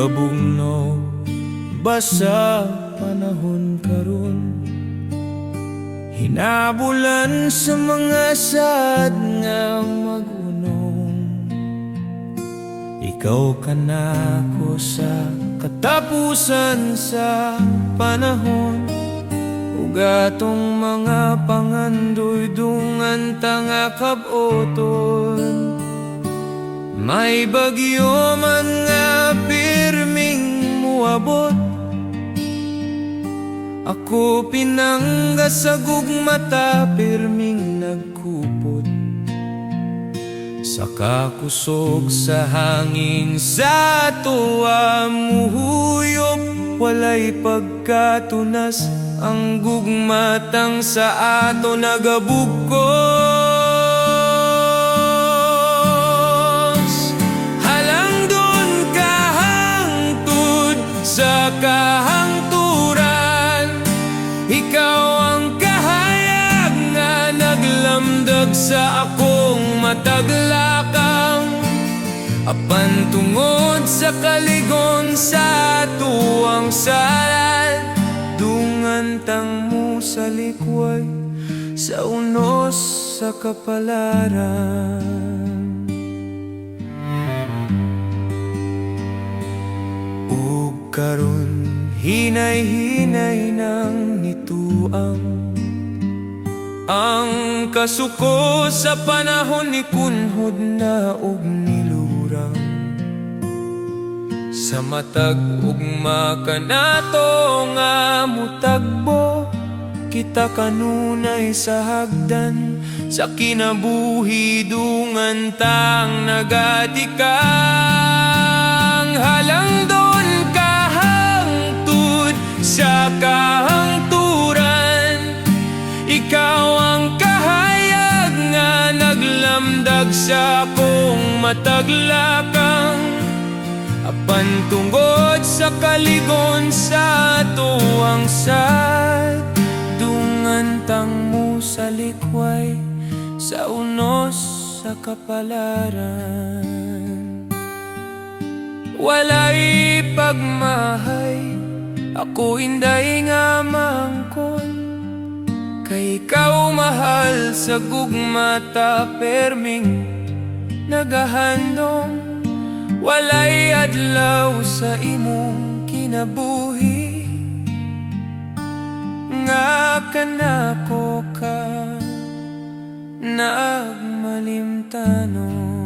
Kabugnaw ba sa panahon karon, hinabulan sa mga saad nga mag-unong. Ikaw kanako sa katapusan sa panahon, ug atong mga pangandoy dungan ta nga kab-oton. May bagyo man nga pirming muabot, ako pinangga sa gugmata pirming nagkupot. Sa kakusog sa hangin sa tuwa muhuyop, walay pagkatunas, ang gugmatang sa ato nagabugkos. Halangdon ka hangtod sa kahangturan, ikaw ang kahayag nga naglamdag sa akong matag lakang. Apan tungod sa kalig-on sa atuang saad, dungan tang mosalikway sa unos sa kapalaran. Ug karon hinay-hinay nang nituang ang kasuko sa panahon, ni kunhod na og nilurang. Sa matag ugma kanato nga mutagbo kita kanunay sa hagdan sa kinabuhi, dungan tang nagatikang. Halangdon ka hangtod sa kahangturan, ikaw ang kahayag nga naglamdag sa akong matag lakang. Apan tungod sa kalig-on sa atuang saad, dungan tang mosalikway sa unos sa kapalaran. Walay pagmahay, ako inday nga mangkon, kay ikaw mahal sa gugmata perming nagahandom. Walay adlaw sa imong kinabuhi nga kanako ka nagmalimtanon.